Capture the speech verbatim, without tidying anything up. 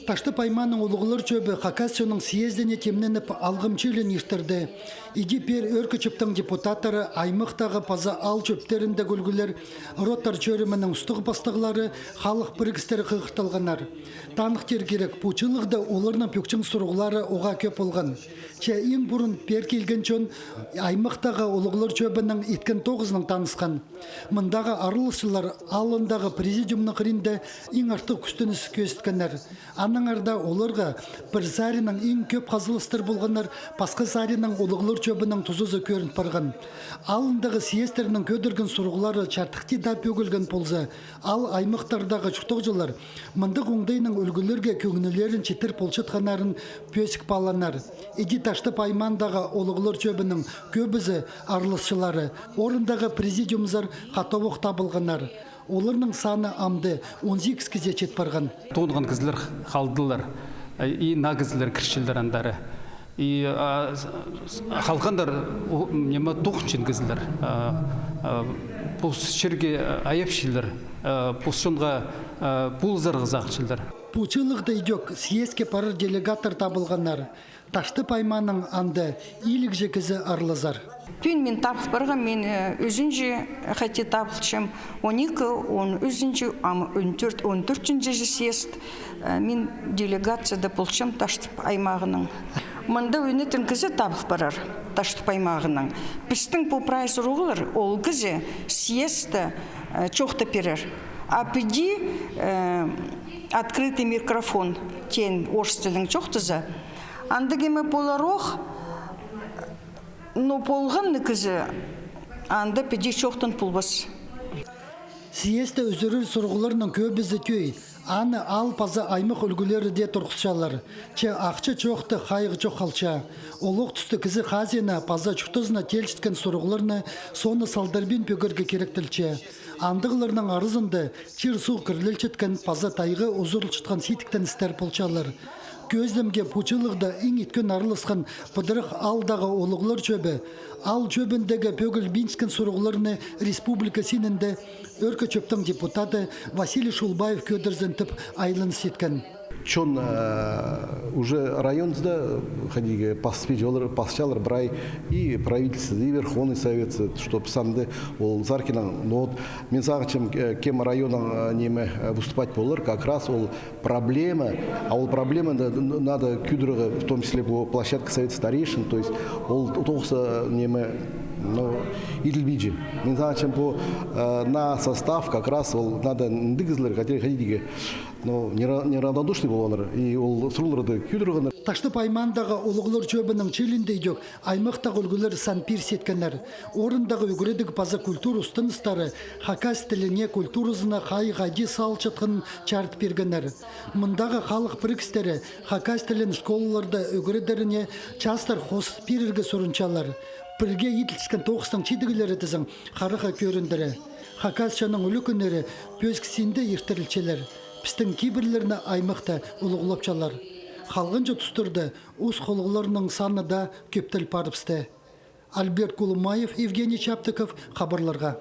Таштып аймааның улуғлар чӧбі Хакас чонның съездіне тимненіп, алғым чылын иртірді. Иди пеер Ӧӧркі Чӧптің депутаттары аймахтағы паза аал чӧптеріндегі ӱлгӱлер, родтар чӧрімінің устағ-пастағлары, халых пірігістері хығырталғаннар. Таныхтир кирек, пу чылығда оларның пӧкчең сурығлары уғаа кӧп полған. Че иң пурун пеер килген чон аймахтағы улуғлар чӧбінің иткен тоғызынаң танысхан. Мындағы араласчылар аалындағы президиумның хыринда иң артых кӱстеніс кӧзіткеннер. Аннаңар даа оларға пір саринаң иң кӧп хазыластар полғаннар, пасха саринаң улуғлар чӧбінің тузазы кӧрін парған. Аалындағы съездтернің кӧдірген сурығлары чардыхти даа пӧгілген полза, аал аймахтардағы чуртағҷылар мындағ оңдайнаң ӱлгӱлерге кӧңнілерін читір полчатханнарын пӧзік паалааннар. Иди Таштып аймаандағы улуғлар чӧбінің кӧбізі араласчылары орындағы президиумзар хатабох табылғаннар. Оларның саны амды он сигіс кізее чит парған. Тоғынған кізілер халдылар. И наа кізілер кірчелер андары. И, а, с-, с-, халғандар, у, неме, тоғынчаң кізілер. А, а, пос чирге аяпчалар, а, пос чонға, а, полызарға сағынчалар. Пу чылығда идӧк съездке парар делегаттар табылғаннар. Таштып аймааның анда илігҷе кізі аралазар. Пӱӱн мин табыл парғам, мин, э, ӱзінҷі хати табылчам, он ікі, он ӱзінҷі, ам он тӧрт, он тӧртінҷі съезд, э, мин делегацияда полчам Таштып аймағының. Мында ӧнетін кізі табыл парар Таштып аймағының. Пістің пу прай сурығлар, ол кізі съездте, э, чоохтап пирер. А піди, э, открытый микрофон теен орыс тілінең чоохтаза, андағ ниме поларох, но полған на кізі анда піди чоохтан полбас. Съездте ӱзӱрер сурығларның кӧбізі тӧӧй, аны аал паза аймах ӱлгӱлері дее турғысчалар. Че ахча чоохта хайығ чох халча. Олох туста кізі хазиина паза чуртазына теелчеткен сурығларны соонаң салдырбин пӧгерге киректелче. Андағларның аразында чир-суғ кірілчеткен паза тайға узарылчатхан сидіктеністер полчалар. Кӧзідімге, пу чылығда иң иткен араласхан пыдырах аалдағы улуғлар чӧбі аал чӧбіндегі пӧгілбинчеткен сурығларны республика синінде Ӧӧркі Чӧптің депутаты Василий Шулбаев кӧдірзін тіп айланыс иткен. Чон, э, уже районда, хайди, пас-, пасчалар, пасчалар прай и правительство, и Верховный Совет, чтоб санда ол Заркиннең, но вот мин сағынчам, э, кем районнаң, э, неме, э, выступать полар, как раз ол проблема, а ол проблема на-, на-, надо кӧдірерге, в том числе по площадке Совета старейшин, то есть ол тоғыс, э, неме, ну, иділбинче. Мин сағынчам, по, э, на состав как раз ол надо андағ кізілер, хотя, хотя, ну, неравнодушный полғаннар, и ол сурығларны кӧдіргеннер. Таштып аймаандағы улуғлар чӧбінің чылиинде идӧк аймахтағы ӱлгӱлер сан пиріс иткеннер. Орындағы ӱгредіг паза культура устаныстары хакас тіліне, культуразына хайығ-хайди салылчатханын чарыт пиргеннер. Мындағы халых пірігістері хакас тілін школаларда ӱгредеріне частар хозыт пирерге сурынчалар. Пірге иділчеткен тоғыстың чидіглері тізең харахха кӧріндіре. Хакас чонның ӱлӱкӱннері пӧзік синде иртірілчелер. Пістің кибірлерні аймахта улуғлапчалар. Халғанҷы тустарда ус холлығларның саны даа кӧптел парыбысты. Альберт Кулумаев, Евгений Чаптыков, хабарларға.